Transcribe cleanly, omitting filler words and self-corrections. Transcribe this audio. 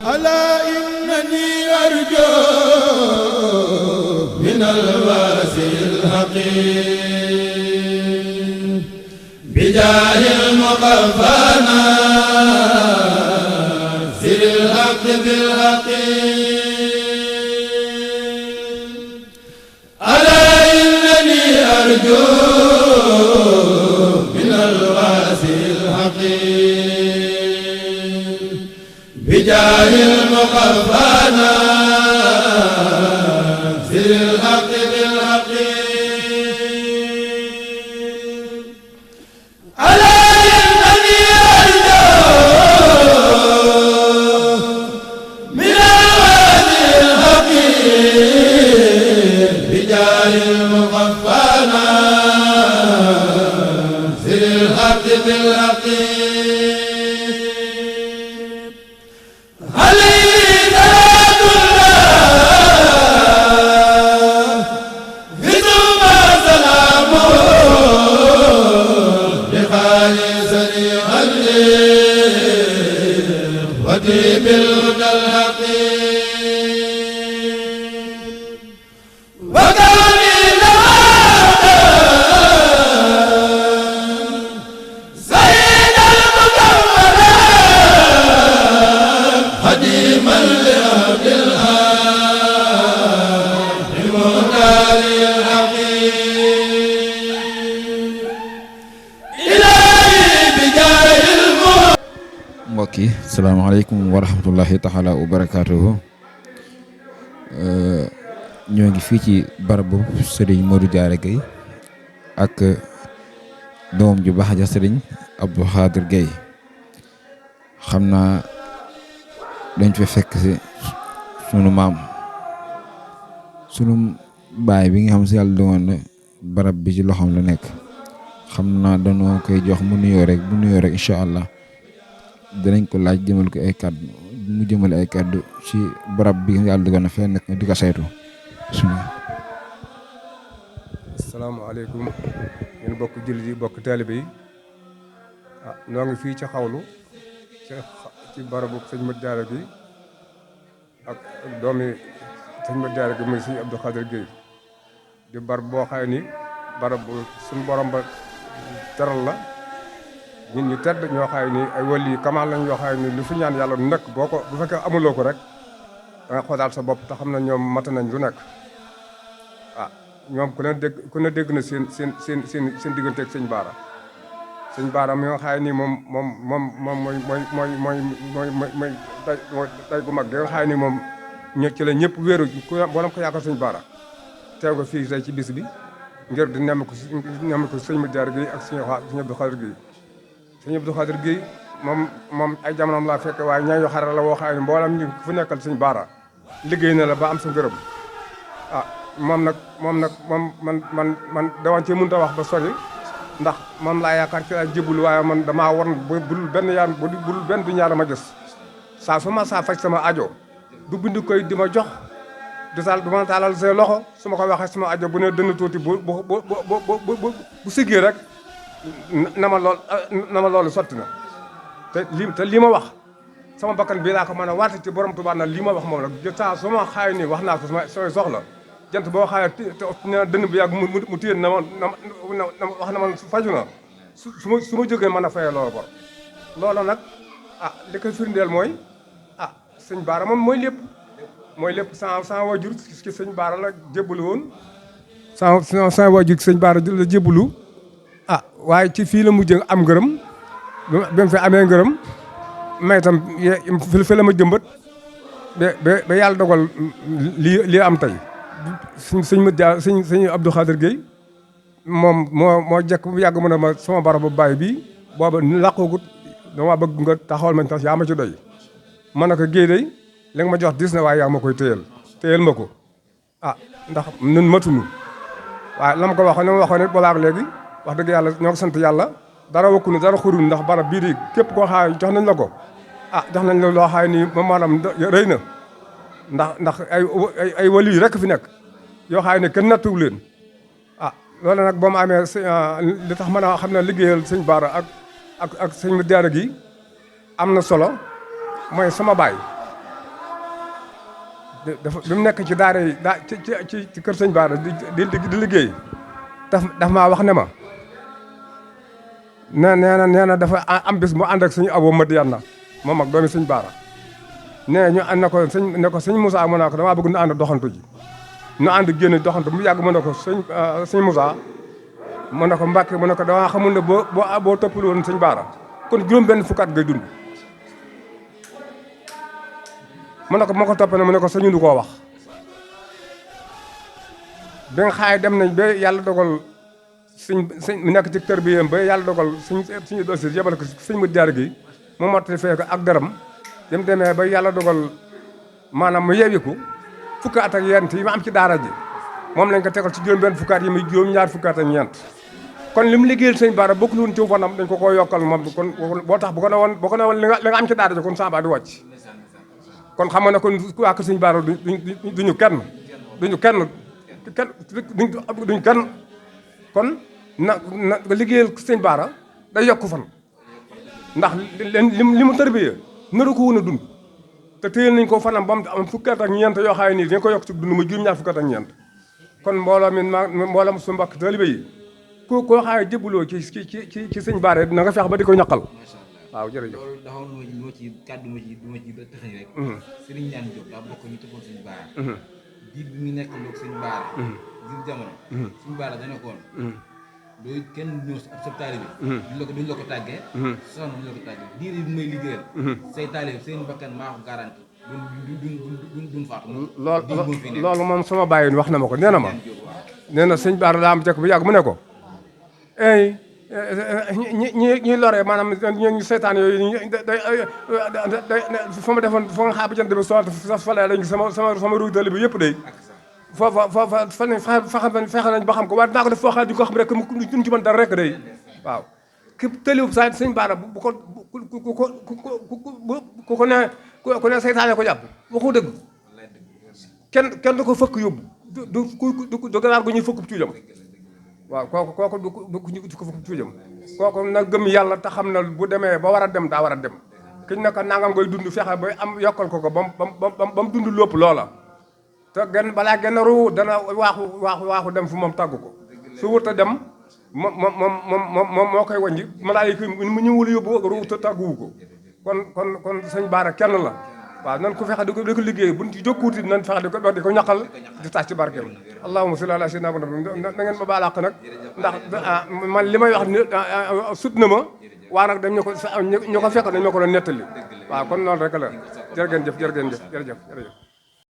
ألا إنني أرجو من الواسع الحقير بجاه المقفى ناصر الحق بالحقير ألا إنني أرجو من الواسع الحقير بجاه المقفى ناصر الحق بالحقير ألا إنني أرجو من الواسع الحقير بجاه المقفى ناصر الحق بالحقير بالهدى الحقير وكوني لوحدا سيد المكملين خديما لعبد الحق المختار الحقير إلهي بجاه mbokk yi salaamaaleykum wa rahmatullahi taala wa barakaatuhu ñoo ngi fii ci barabu Serigne Modou Diarra Gueye ak doom ju baax ja Serigne Abdou Khadir Gueye xam naa dañ fa fekk si sunu maam sunu baay bi nga xam si yàlla doon na barab bi ci loxoom la nekk xam naa dañoo koy jox mu nuyoo rek incha allah dinañ ko laaj jëmal ko ay kàddu mu jëmale ay kàddu ci barab bi yàlla dogal na fee nekk di ko saytu. asalaamaaleykum yéen bokk jullit yi bokk taalibe yi noo ngi fii ci xawlu ci barabu sëñ Modou Diarra Gueye ak doomi sëñ Modou Diarra Gueye muy sëñ Abdou Khadir Gueye di barab boo xaye ni barab suñu borom ba teral la ñun ñu tedd ñoo xaay ni ay wàll yi kamaan lañ yoo xaay ni lu fi ñaan yàlla du nekk boo ko bu fekkee amuloo ko rek da nga xoolaat sa bopp te xam na ñoom mat nañ lu nekk ñoom ku ne dégg na seen diggante ak sëñ Baara mi nga xaay ni moom mooy tay gu mag gi nga xaay ni moom ci la ñëpp wéeru boolem ko yaakaar sëñ Baara teew ko fii tey ci bis bi ngir di nemm ko sëñ Modou Diarra Gueye ak sëñ Abdou Khadir Gueye sëñ Abdou Khadir Gueye moom ay jamonoom laa fekk waaye ñaañu xare la woo xam ne mboolam ñu fu nekkal sëñ Baara liggéey na la ba am sa ngërëm moom nag man dawan ci mënut a wax ba sori ndax moom laa yaakaar ci laa jébul waaye man damaa war budul benn du ñaar ma gis saa su ma saa faj sama ajo du bind koy di ma jox du ma taalal say loxo su ma ko waxee sama ajo bu ne dënn tuuti bu siggee rek na ma loolu sotti na te lii ma wax sama bakkan bii laa ko mën a waate ci borom Tuubaa na lii ma wax moom la saa su ma xaay nii wax naa ko samay soxla jant boo xaayee ne dënn bi yàgg mu téye na ma wax na man faju na su ma jógee mën a fayee loolu bor loolu nag li koy firndeel mooy sëñ Baara moom mooy lépp sans wajur ci sëñ Baara la jébbalu woon sans wajur sëñ Baara la jébbalu waaye ci fii la mujj am ngërëm bi mu fi amee ngërëm may itam fi la ma jëmbat ba yàlla dogal lii am tey sëñ Modou Diarra sëñ Abdou Khadir Gueye moom moo jekk bu yàgg mu ne ma sama barabu baay bii booba làqoogut dama bëgg nga taxawal ma tax yaa ma ci doy ma ne ko Gueye day li nga ma jox dis na waaye yaa ma koy téyel ma ko ndax nun matunu waaye la ma ko waxoon ne ma waxoon it bolaak léegi wax dëgg yàlla ñoo ko sant yàlla dara wakkunu dara xurul ndax barab bii di képp koo xaay jox nañ la ko jox nañ la loo xaay nii moom maanaam rëy na ndax ay wali yi rek fi nekk yoo xaay ne kenn nattuwu leen loolu nag boo ma amee li tax mën a xam ne liggéeyal sëñ Baara ak sëñ Modou Diarra gi am na solo mooy sama baay dafa bi mu nekk ci daara yi ci kër sëñ Bara di liggéey daf maa wax ne ma nee na dafa am bis mu ànd ak suñu abo Madiana moom ak doomi sëñ Bara nee ñu ne ko sëñ Moussa mu ne ko damaa bëgg nu ànd doxantu ji nu ànd génn doxantu mu yàgg mu ne ko sëñ Moussa mu ne ko Mbàkke mu ne ko damaa xamul ne boo toppul woon sëñ Bara kon juróom benn fukkaat ngay dund mu ne ko moo ko toppee ne mu ne ko sañu du koo wax bi nga xaay dem nañ ba yàlla dogal sëñ mu nekk ci kër bi yéen ba yàlla dogal suñu dossier yebal ko sëñ mu jaar gi mu mottali fee ko ak dërëm dem demee ba yàlla dogal maanaam mu yeewiku fukki at ak yent yi ma am ci daara ji moom lañ ko tegal ci juróom benn fukkaat yi muy juróom ñaar fukkaat ak ñeent kon li mu liggéeyal sëñ Bara bokkul woon ci fanam dañ ko koo yokkal moom kon boo tax bu ko ne woon li nga am ci daara ji kon samba di wàcc kon xam nga ne kon waa kër sëñ Bara duñu kenn kon na liggéeyal sëñ Bara day yokk fan ndax li mu tarbiyee naru ko woon a dund te téyel nañ ko fanam ba mu am fukki at ak ñeent yoo xam ne nii dañ ko yokk ci dund ma juróom-ñaar fukki at ak ñeent kon mbooloo su mbokk taalibe yi koo xam ne jébbaloo ci sëñ Bara na nga fex ba di ko ñaqal waaw jërëjëf loolu dafa am lu ma ci kàddu ma ci tëxañ rek Serigne Ñaan Diop daa bokk ñu tëppoon sëñ Bara diir bi mu nekk loog sëñ Bara ngir jamono sëñ Bara dana koon doo kenn ñëw sa taalibe duñ la ko tàggee soxna duñ la ko tàggee diir bi may liggéeyal say taalibe seen bakkan maa ko garanti duñ faatu loolu moom sama bàyyi wax na ma ko nee na sëñ Bara daa am jekk bu yàgg mu ne ko ñi loree maanaam ñu seytaan yooyu fa ma defoon fa nga xaar ba jant bi so fale lañ sama ruuj tali bi yëpp day foofa fexe nañ ba xam ko waaye dinaa ko def foo xam ne ko xam rek duñ ci mën dara rek day waaw képp tëliw sa sëñ Bara bu ko ne seytaane ko jàpp waxu dëgg kenn du ko fëkk yóbbu du ganaar gu ñuy fëkk ci jëm waaw kooku du ko fëkk ci jëm kooku nag gëm yàlla te xam na bu demee ba war a dem daa war a dem kiñ ne ko nangam ngay dund fexe ba am yokkal ko ba mu dund lépp loola te balaa genn ruu dana waaxu dem fu moom tàggu ko su wut a dem moom moo koy wàññi malaayika mu ñëwul yóbbu ruu te tàgguwu ko kon sëñ Bara kenn la waaw nan ko fexe di ko liggéey buñ ci jokkuuti nan fexe di ko ñaqal di tax ci barkeem allahumma salli ala sayyidina Muhammad na ngeen ma baalaq nag ndax man li may wax ni sut na ma waa nag dañ ñu ko fekk dañ ma ko doon nettali waaw kon noonu rek la jërë ngeen jëf